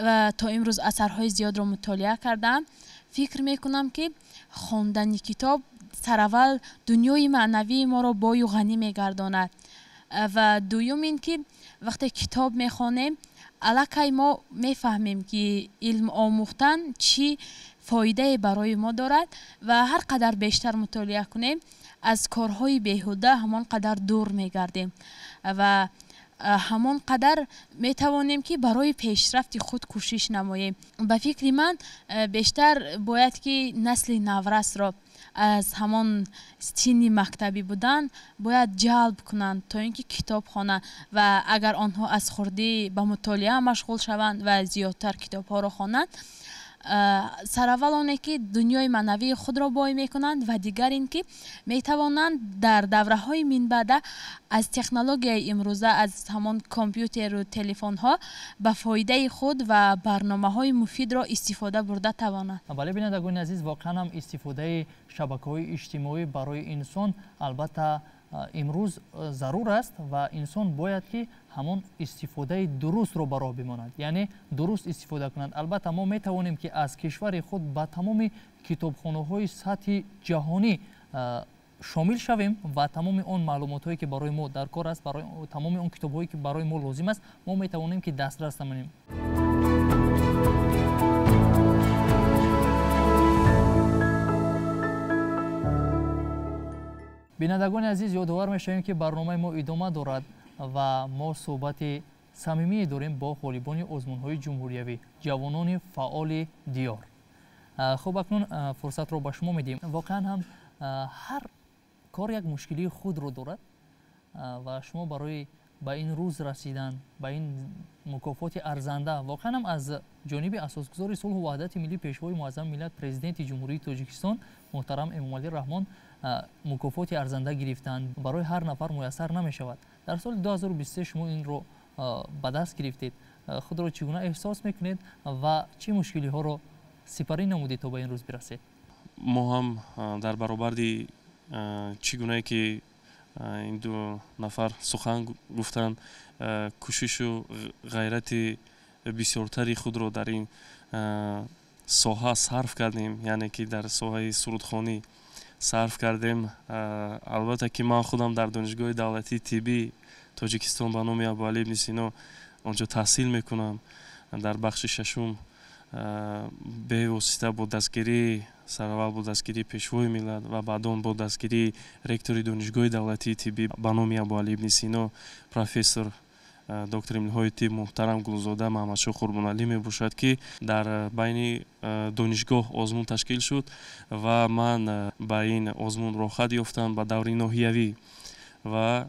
ва то имрӯз асарҳои зиёдро мутолиа кардам, фикр мекунам, ки хондани китоб сараввал дунёи маънавии моро бою ғанӣ мегардонад ва дуюм ин ки вақте китоб мехонем, аллакай мо мефаҳмем, ки илм омӯхтан чӣ фоидае барои мо дорад ва ҳар қадар бештар мутолиа кунем, аз корҳои беҳуда ҳамон қадар дур мегардем ва ҳамон қадар метавонем, ки барои пешрафти худ кӯшиш намоем. Ба фикри ман, бештар бояд ки насли наврасро аз ҳамон синни мактабӣ будан бояд ҷалб кунанд, то ин ки китоб хонанд ва агар онҳо аз хурдӣ ба мутолиа машғул шаванд ва зиёдтар китобҳоро хонанд, Сараввал оне ки дунёи маънавии худро бой мекунанд ва дигар ин ки метавонанд дар давраҳои минбаъда аз технологияи имрӯза, аз ҳамон компютеру телефонҳо ба фоидаи худ ва барномаҳои муфидро истифода бурда тавонанд. Бале, бинандагони азиз, воқеан ҳам истифодаи шабакаҳои иҷтимоӣ барои инсон албатта имрӯз зарур аст ва инсон бояд ки ҳамон истифодаи дурустро ба роҳ бимонад, яъне дуруст истифода кунад. Албатта мо метавонем ки аз кишвари худ ба тамоми китобхонаҳои сатҳи ҷаҳонӣ шомил шавем ва тамоми он маълумотҳое ки барои мо дар кор аст, барои тамоми он китобҳое ки барои мо лозим аст, мо метавонем ки дастрас намоем. Бинандагони азиз, ёдовар мешавем ки барномаи мо идома дорад ва мо суҳбати самимие дорем бо ғолибони озмунҳои ҷумҳуриявӣ, ҷавонони фаъоли диёр. Хуб, акнун фурсатро ба шумо медиҳем. Воқеан ҳам ҳар кор як мушкилии худро дорад ва шумо барои ба ин рӯз расидан, ба ин мукофоти арзанда, воқеан ҳам аз ҷониби асосгузори сулҳу ваҳдати миллӣ, пешвои муаззами миллат, президенти Ҷумҳурии Тоҷикистон муҳтарам Эмомалӣ Раҳмон мукофоти арзанда гирифтанд, барои ҳар нафар муяссар намешавад. Дар соли 2023 шумо инро ба даст гирифтед. Худро чӣ гуна эҳсос мекунед ва чӣ мушкилиҳоро сипарӣ намудед то ба ин рӯз бирасед? Мо ҳам дар баробарди чӣ гунае ки ин ду нафар сухан гуфтанд, кӯшишу ғайрати бисёртари худро дар ин соҳа сарф кардем, яъне ки дар соҳаи сурудхонӣ сарф кардем. Албатта ки ман худам дар Донишгоҳи давлатии тиббии Тоҷикистон ба номи Абуалӣ ибни Сино онҷо таҳсил мекунам, дар бахши шашум, бевосита бо дастгирии сараввал бо дастгирии пешвои миллат ва баъдон бо дастгирии ректори Донишгоҳи давлатии тиббӣ ба номи Абуалӣ ибни Сино, профессор, доктори илмҳои тиб муҳтарам Гулзода Маҳмадшоҳ Қурбоналӣ мебошад, ки дар байни донишгоҳ озмун ташкил шуд ва ман ба ин озмун роҳхат ёфтам ба даври ноҳиявӣ. Ва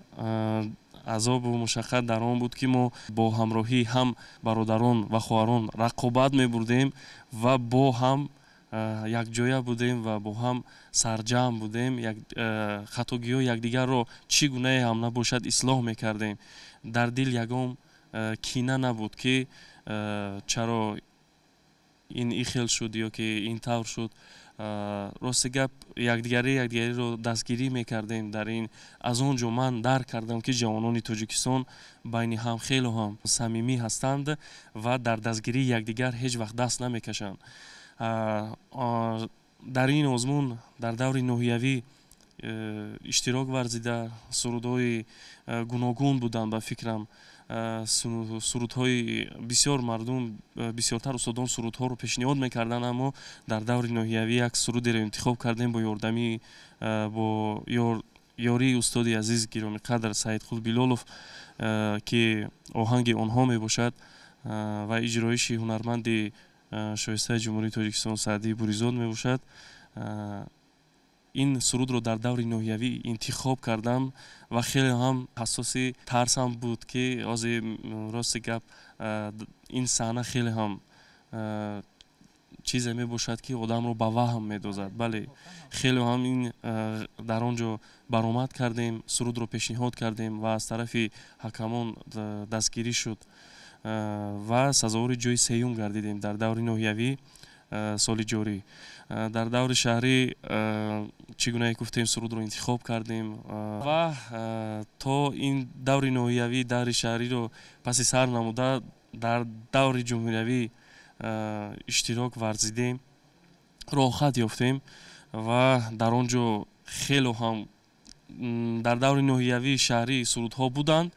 азобу мушаққат дар он буд, ки мо бо ҳамроҳии ҳам бародарон ва хоҳарон рақобат мебурдем ва бо ҳам якҷоя будем ва бо ҳам сарҷамъ будем, хатогиҳои якдигарро чӣ гунае ҳам набошад ислоҳ мекардем. Дар дил ягон кина набуд, ки чаро ин ихел шуд ё ки ин тавр шуд. Рости гап, якдигариро дастгирӣ мекардем. Дар ин аз он ҷо ман дарк кардам, ки ҷавонони Тоҷикистон байни ҳам хело ҳам самимӣ ҳастанд ва дар дастгирии якдигар ҳеҷ вақт даст намекашанд. Дар ин озмун дар даври ноҳиявӣ иштирок варзида, сурудҳои гуногун буданд, ба фикрам сурудҳои бисёр мардум, бисёртар устодон сурудҳоро пешниҳод мекарданд, аммо дар даври ноҳиявӣ як сурудеро интихоб кардем бо ёрдамии, бо ёрии устоди азиз гиромиқадр Саидқул Билолов, ки оҳанги онҳо мебошад ва иҷроиши ҳунарманди шоистаи Ҷумҳурии Тоҷикистон Саъдии Буризод мебошад. Ин сурудро дар даври ноҳиявӣ интихоб кардам ва хеле ҳам ҳассоси тарсам буд, ки ҳозир рости гап, ин саҳна хеле ҳам чизе мебошад, ки одамро ба ваҳм медозад. Бале, хеле ҳам ин дар он ҷо баромад кардем, сурудро пешниҳод кардем ва аз тарафи ҳакамон дастгирӣ шуд ва сазовори ҷои сеюм гардидем дар даври ноҳиявӣ соли ҷорӣ. Дар даври шаҳрӣ чӣ гунае гуфтем, сурудро интихоб кардем ва то ин даври ноҳиявӣ, даври шаҳриро паси сар намуда, дар даври ҷумҳуриявӣ иштирок варзидем, роҳхат ёфтем ва дар он ҷо хело ҳам дар даври ноҳиявии шаҳрӣ сурудҳо буданд,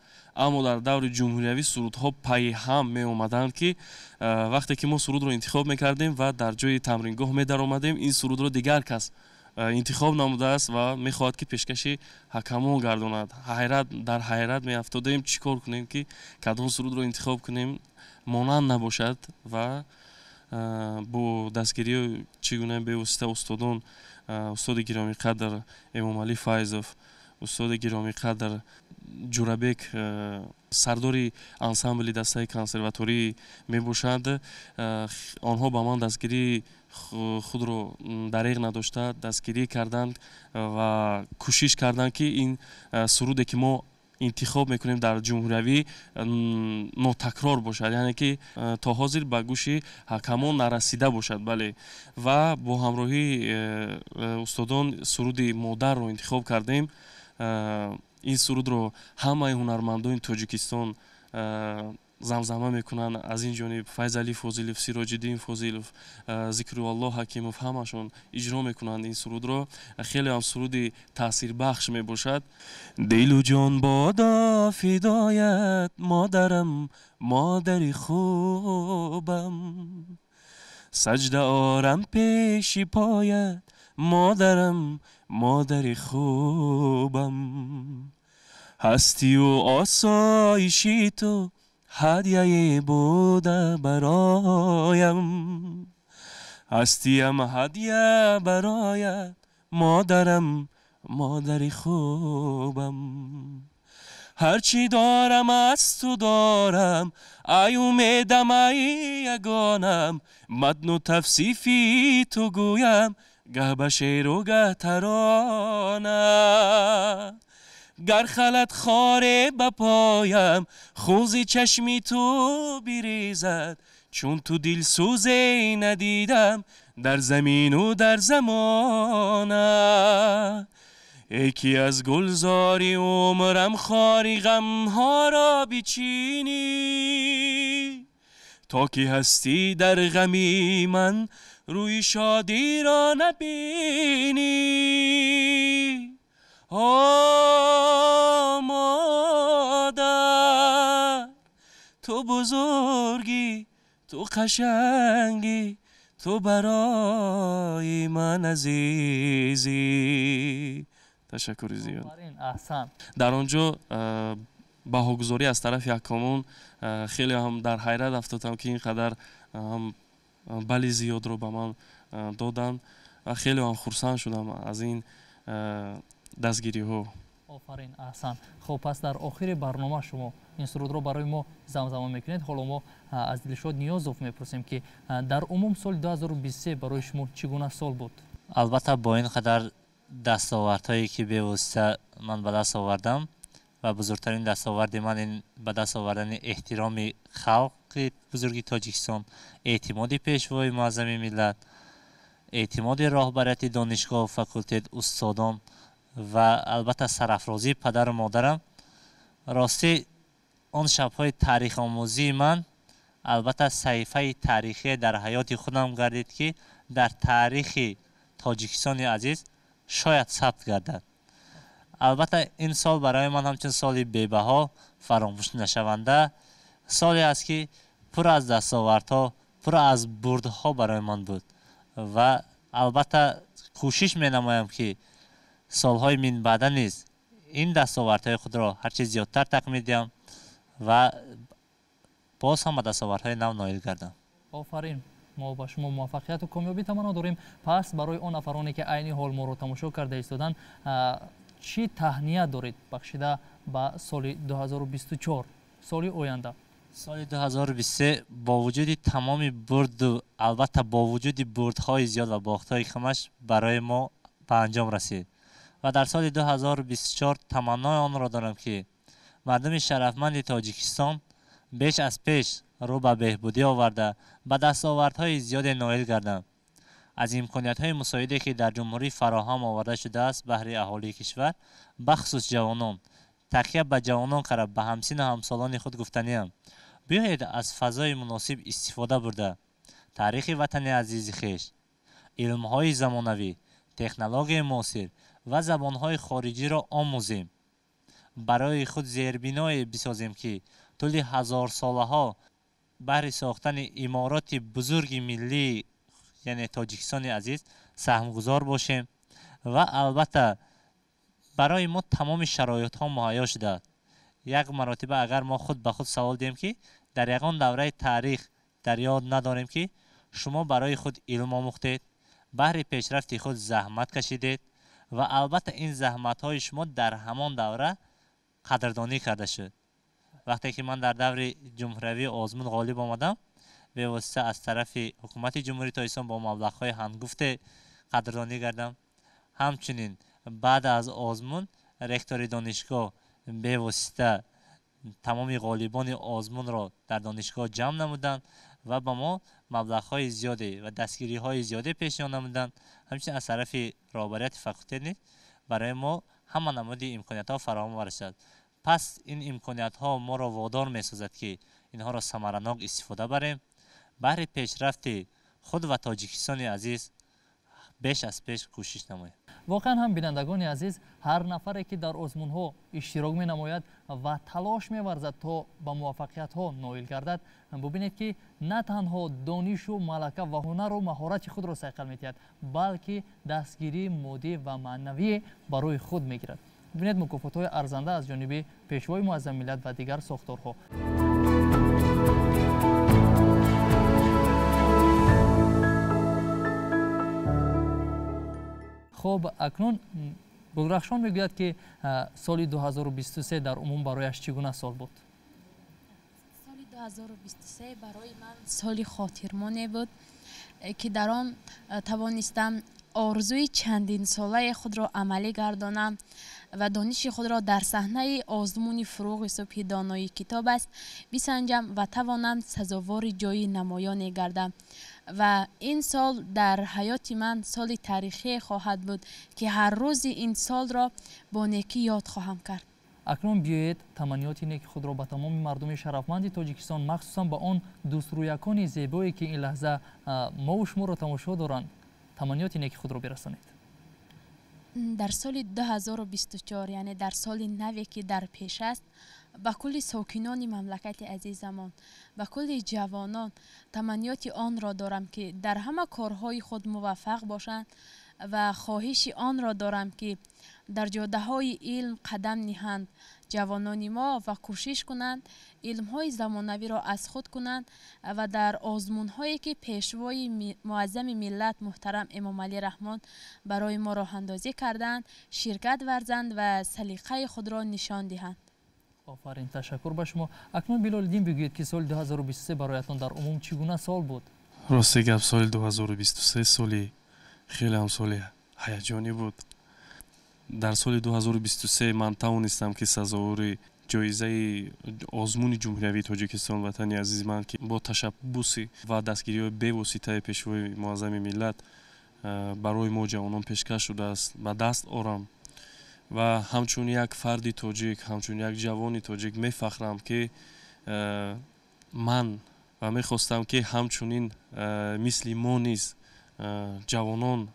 аммо дар даври ҷумҳуриявӣ сурудҳо пайи ҳам меомаданд, ки вақте ки мо сурудро интихоб мекардем ва дар ҷои тамрингоҳ медаромадем, ин сурудро дигар кас интихоб намудааст ва мехоҳад, ки пешкаши ҳакамон гардонад. Дар ҳайрат меафтодем, чӣ кор кунем, ки кадом сурудро интихоб кунем монанд набошад ва бо дастгирии чӣ гуна бевосита устодон, устоди гиромиқадр Эмомалӣ Файзов, устоди гиромиқадр Ҷурабек Сардори ансамбли дастаи консерваторӣ мебошанд. Онҳо ба ман дастгирии худро дареғ надошта дастгирӣ карданд ва кӯшиш карданд, ки ин суруде, ки мо интихоб мекунем дар ҷумҳуриявӣ, нотакрор бошад, яъне ки то ҳозир ба гӯши ҳакамон нарасида бошад. Бале, ва бо ҳамроҳии устодон суруди модарро интихоб кардем. Ин сурудро ҳамаи ҳунармандони Тоҷикистон замзама мекунанд. Аз ин ҷониб Файзалӣ Фозилов, Сироҷиддин Фозилов, Зикруллоҳ Ҳакимов ҳамашон иҷро мекунанд ин сурудро. Хеле ҳам суруди таъсирбахш мебошад. Дилу ҷон бодо фидоят, модарам, модари хубам, саҷда орам пеши поят, модарам, модари хубам, ҳастию осоиши ту ҳадяе буда бароям, ҳастиям ҳадя бароят, модарам, модари хубам, ҳарчи дорам аз ту дорам, ай умедам, ай ягонам, матну тавсифи ту гӯям гаҳ ба шеъру гаҳ тарона, гар халат хоре ба поям, хунзи чашми ту бирезад, чун ту дилсӯзе надидам дар замину дар замона, эй ки аз гулзори умрам хори ғамҳоро бичинӣ, то ки ҳастӣ дар ғами ман рӯи шодиро набинӣ. О модар, ту бузургӣ, ту қашангӣ, ту барои ман азизӣ. Ташаккури зиёд. Аҳсан. Дар он ҷо баҳогузорӣ аз тарафи ҳакамон хеле ҳам дар ҳайрат афтодам, ки ин қадар бали зиёдро ба ман доданд ва хеле ҳам хурсанд шудам аз ин дастгириҳо. Офарин, аҳсан. Хуб, пас дар охири барнома шумо ин сурудро барои мо замзама мекунед. Ҳоло мо аз Дилшод Ниёзов мепурсем, ки дар умум соли 2023 барои шумо чӣ гуна сол буд? Албатта, бо ин қадар дастовардҳое, ки бевосита ман ба даст овардам, ва бузургтарин дастоварди ман ин ба даст овардани эҳтироми халқи бузурги Тоҷикистон, эътимоди пешвои муаззами миллат, эътимоди роҳбарияти донишгоҳу факултет, устодон ва албатта сарафрозии падару модарам. Ростӣ, он шабҳои таърихомӯзии ман албатта саҳифаи таърихие дар ҳаёти худам гардид, ки дар таърихи Тоҷикистони азиз шояд сабт гардад. Албатта, ин сол барои ман ҳамчун соли бебаҳо, фаромӯшнашаванда соле аст, ки пур аз дастовардҳо, пур аз бурдҳо барои ман буд, ва албатта кӯшиш менамоям, ки солҳои минбаъда низ ин дастовардҳои худро ҳарчи зиёдтар такмил диҳам ва боз ҳам ба дастовардҳои нав ноил гардам. Офарин, мо ба шумо муваффақияту комёбӣ таманно дорем. Пас барои он нафароне, ки айни ҳол моро тамошо карда истоданд, чӣ таҳният доред бахшида ба соли 2024, соли оянда? Соли 2023 бо вуҷуди тамоми бурду, албатта бо вуҷуди бурдҳои зиёд ва бохтҳои камаш, барои мо ба анҷом расид, ва дар соли 2024 таманнои онро дорам, ки мардуми шарафманди Тоҷикистон беш аз пеш рӯ ба беҳбудӣ оварда, ба дастовардҳои зиёде ноил гарданд. Аз имкониятҳои мусоиде, ки дар ҷумҳурӣ фароҳам оварда шудааст баҳри аҳолии кишвар, бахусус ҷавонон, такя ба ҷавонон карда, ба ҳамсину ҳамсолони худ гуфтаниам: биёед аз фазои муносиб истифода бурда, таърихи ватани азизи хеш, илмҳои замонавӣ, технологияи муосир ва забонҳои хориҷиро омӯзем, барои худ зербиное бисозем, ки тӯли ҳазорсолаҳо баҳри сохтани имороти бузурги миллӣ, яъне Тоҷикистони азиз, саҳмгузор бошем. Ва албатта барои мо тамоми шароитҳо муҳайё шудааст. Як маротиба агар мо худ ба худ савол диҳем, ки дар ягон давраи таърих дар ёд надорем, ки шумо барои худ илм омӯхтед, баҳри пешрафти худ заҳмат кашидед, ва албатта ин заҳматҳои шумо дар ҳамон давра қадрдонӣ карда шуд. Вақте ки ман дар даври ҷумҳуриявии озмун ғолиб омадам, бевосита аз тарафи ҳукумати Ҷумҳурии Тоҷикистон бо маблағҳои ҳангуфте қадрдонӣ гардам. Ҳамчунин баъд аз озмун ректори донишгоҳ бевосита тамоми ғолибони озмунро дар донишгоҳ ҷамъ намуданд ва ба мо маблағҳои зиёде ва дастгириҳои зиёде пешниҳод намуданд. Ҳамчунин аз тарафи роҳбарияти факултет низ барои мо ҳама намуди имкониятҳо фароҳам оварда шуд. Пас ин имкониятҳо моро водор месозад, ки инҳоро самаранок истифода барем, баҳри пешрафти худ ва Тоҷикистони азиз беш аз пеш кӯшиш намоем. Воқеан ҳам, бинандагони азиз, ҳар нафаре ки дар озмунҳо иштирок менамояд ва талош меварзад то ба муваффақиятҳо ноил гардад, бубинед ки на танҳо донишу малака ва ҳунару маҳорати худро сайқал медиҳад, балки дастгирии моддӣ ва маънавӣ барои худ мегирад. Бубинед мукофотҳои арзанда аз ҷониби Пешвои муаззами миллат ва дигар сохторҳо. Хуб, акнун Гулрахшон мегӯяд, ки соли 2023 дар умум барояш чӣ гуна сол буд? Соли 2023 барои ман соли хотирмоне буд, ки дар он тавонистам орзуи чандинсолаи худро амалӣ гардонам ва дониши худро дар саҳнаи озмуни Фурӯғи субҳи донои китоб аст бисанҷам ва тавонам сазовори ҷойи намоёне гардам. Ва ин сол дар ҳаёти ман соли таърихие хоҳад буд, ки ҳар рӯзи ин солро бо некӣ ёд хоҳам кард. Акнун биёед таманниёти неки худро ба тамоми мардуми шарафманди Тоҷикистон, махсусан ба он дӯстрӯякони зебое, ки ин лаҳза мову шуморо тамошо доранд, таманниёти неки худро бирасонед. Дар соли 2024, яъне дар соли наве, ки дар пеш аст, ба кулли сокинони мамлакати азизамон, ба кулли ҷавонон таманниёти онро дорам, ки дар ҳама корҳои худ муваффақ бошанд ва хоҳиши онро дорам, ки дар ҷодаҳои илм қадам ниҳанд ҷавонони мо ва кӯшиш кунанд илмҳои замонавиро аз худ кунанд ва дар озмунҳое, ки Пешвои муаззами миллат муҳтарам Эмомалӣ Раҳмон барои мо роҳандозӣ карданд, ширкат варзанд ва салиқаи худро нишон диҳанд. Офарин, ташаккур ба шумо. Акнун Билолиддин бигӯед, ки соли 2023 бароятон дар умум чӣ гуна сол буд? Рости гап, соли 2023 соли хеле ҳам соли ҳаяҷонӣ буд. Дар соли 2023 ман тавонистам, ки сазовори ҷоизаи озмуни ҷумҳуриявии Тоҷикистон Ватани азизи ман, ки бо ташаббуси ва дастгириҳои бевоситаи Пешвои муаззами миллат барои мо ҷавонон пешкаш шудааст, ба даст орам. Ва ҳамчун як фарди тоҷик, ҳамчун як ҷавони тоҷик мефахрам, ки ман ва мехостам, ки ҳамчунин мисли мо низ ҷавонон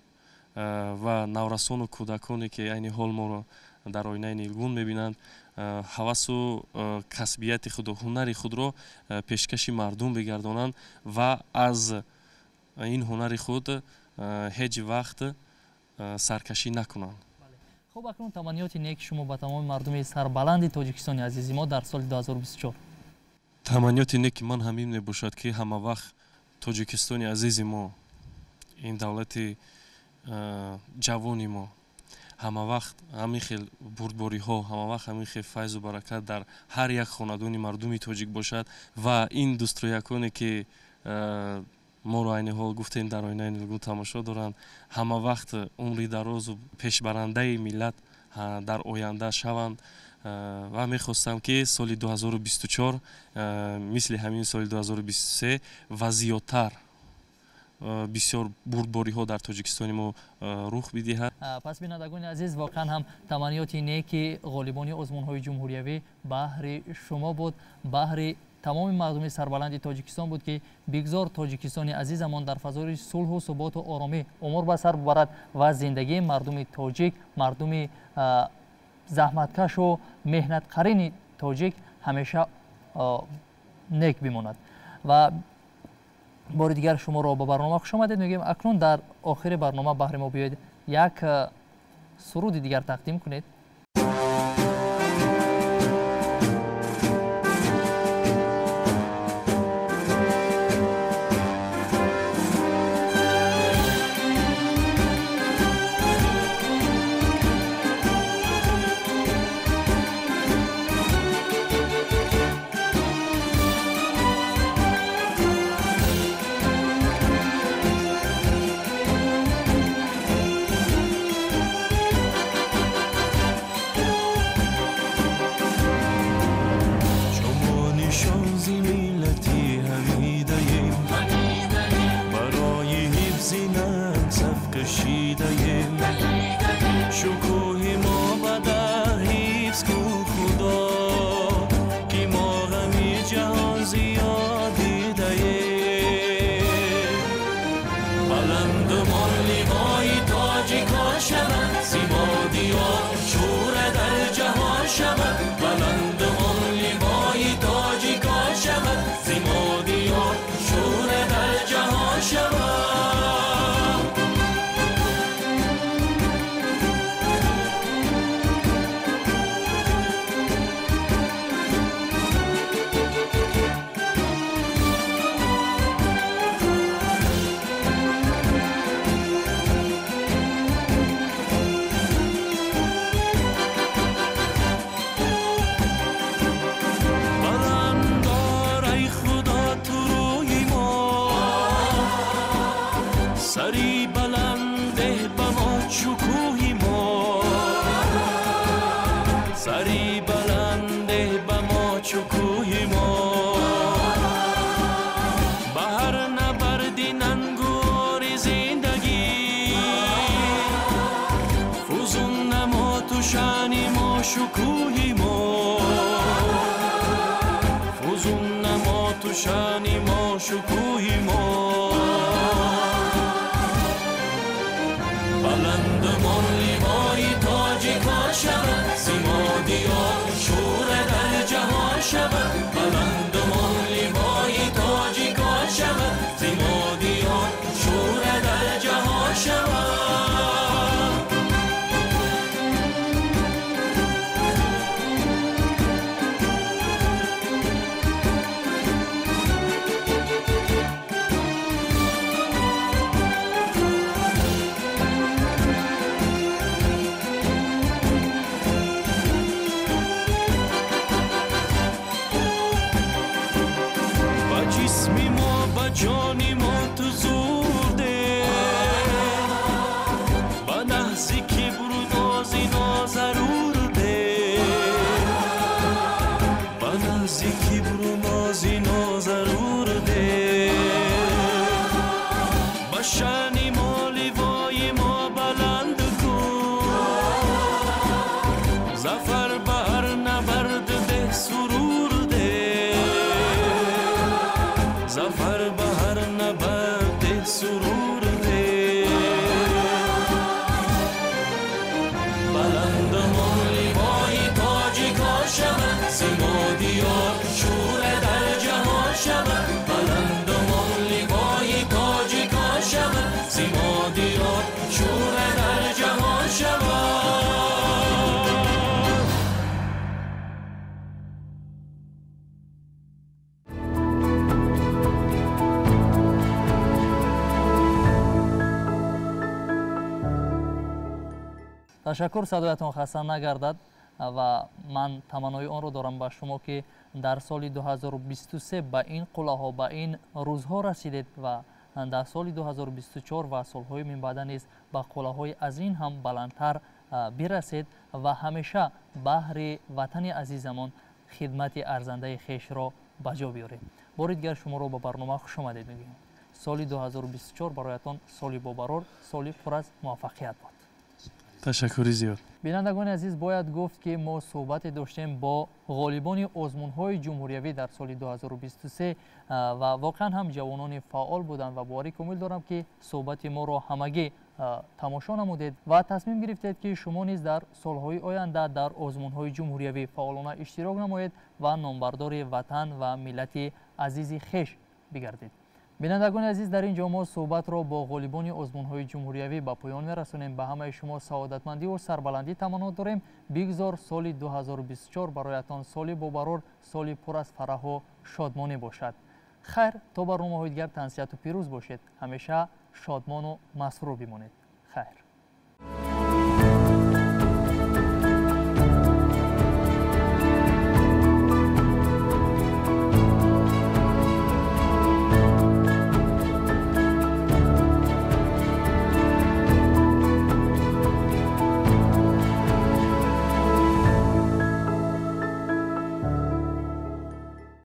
ва наврасону кӯдаконе, ки айни ҳол моро дар оинаи нилгун мебинанд, ҳавасу касбияти худу ҳунари худро пешкаши мардум бигардонанд ва аз ин ҳунари худ ҳеҷ вақт саркашӣ накунанд. Хуб, акнун таманниёти неки шумо ба тамоми мардуми сарбаланди Тоҷикистони азизи мо дар соли 2024. Таманниёти неки ман ҳамин мебошад, ки ҳама вақт Тоҷикистони азизи мо, ин давлати ҷавони мо, ҳама вақт ҳамин хел бурдбориҳо, ҳама вақт ҳамин хел файзу баракат дар ҳар як хонадони мардуми тоҷик бошад ва ин дӯстрӯяконе, ки моро айни ҳол гуфтем дар оинаи нилгун тамошо доранд, ҳама вақт умри дарозу пешбарандаи миллат дар оянда шаванд. Ва мехостам, ки соли 2024 мисли ҳамин соли 2023 ва зиёдтар бисёр бурдбориҳо дар Тоҷикистони мо рух бидиҳад. Пас, бинандагони азиз, воқеан ҳам таманниёти неки ғолибони озмунҳои ҷумҳуриявӣ баҳри шумо буд, баҳри тамоми мардуми сарбаланди Тоҷикистон буд, ки бигзор Тоҷикистони азизамон дар фазои сулҳу суботу оромӣ умр ба сар бубарад ва зиндагии мардуми тоҷик, мардуми заҳматкашу меҳнатқарини тоҷик ҳамеша нек бимонад. Ва бори дигар шуморо ба барнома хушомадед мегӯем. Акнун дар охири барнома баҳри мо биёед як суруди дигар тақдим кунед. نشان زی ملتی حمیده‌ایم، برای حفظ ننگ صف کشیده‌ایم. شکوه ما بدر حفظ کن خدا، که ما غمی جهان زیاد دیده‌ایم. بلند مان لوای تاجیکان شود، زیبا دیار شور در جهان شود. بلند مان لوای تاجیکان شود، زیبا دیار شور در جهان شود. سری بلنده به ما شکوهی ما، سری بلنده به ما شکوهی ما. به هر نبردی ننگور زندگی، فزون نما تو شان ما شکوهی ما، فزون نما تو شان ما شکوهی ما. بلند مان لوای تاجیکان شود، زیما دیار شور در جهان شود. بلند مان لوای تاجیکان شود، زیما دیار شور در جهان شود. جسمی ما با جانی ما تو زور ده، با نحسی کبر و نازی نازرور ده، با نحسی کبر و نازی نازرور ده. با شانی ما لوای ما بلند کن، ظفر به هر نبرد ده سرور ده، ظفر به هر نبرد سرور ده. بلند مان لوای تاجیکان شود، زیما دیار شور در جهان شود. بلند مان لوای تاجیکان شود، زیما دیار شور در جهان شود. Ташаккур, садоятон хаста нагардад ва ман таманнои онро дорам ба шумо, ки дар соли 2023 ба ин қуллаҳо, ба ин рӯзҳо расидед ва дар соли 2024 ва солҳои минбаъда низ ба қуллаҳои аз ин ҳам баландтар бирасед ва ҳамеша баҳри ватани азизамон хидмати арзандаи хешро ба ҷо биёред. Бори дигар шуморо ба барнома хушомадед мегӯем. Соли 2024 бароятон соли бобарор, соли пур аз муваффақият бод. Ташаккури зиёд. Бинандагони азиз, бояд гуфт, ки мо суҳбате доштем бо ғолибони озмунҳои ҷумҳуриявӣ дар соли 2023 ва воқеан ҳам ҷавонони фаъол буданд ва боварӣ комил дорам, ки суҳбати моро ҳамагӣ тамошо намудед ва тасмим гирифтед, ки шумо низ дар солҳои оянда дар озмунҳои ҷумҳуриявӣ фаъолона иштирок намоед ва номбардори ватан ва миллати азизи хеш бигардед. Бинандагони азиз, дар ин ҷо мо суҳбатро бо ғолибони озмунҳои ҷумҳуриявӣ ба поён мерасонем. Ба ҳамаи шумо саодатмандиву сарбаландӣ таманно дорем. Бигзор соли 2024 бароятон соли бобарор, соли пур аз фараҳу шодмонӣ бошад. Хайр, то барномаҳои дигар тансиҳату пирӯз бошед. Ҳамеша шодмону масрур бимонед. Хайр.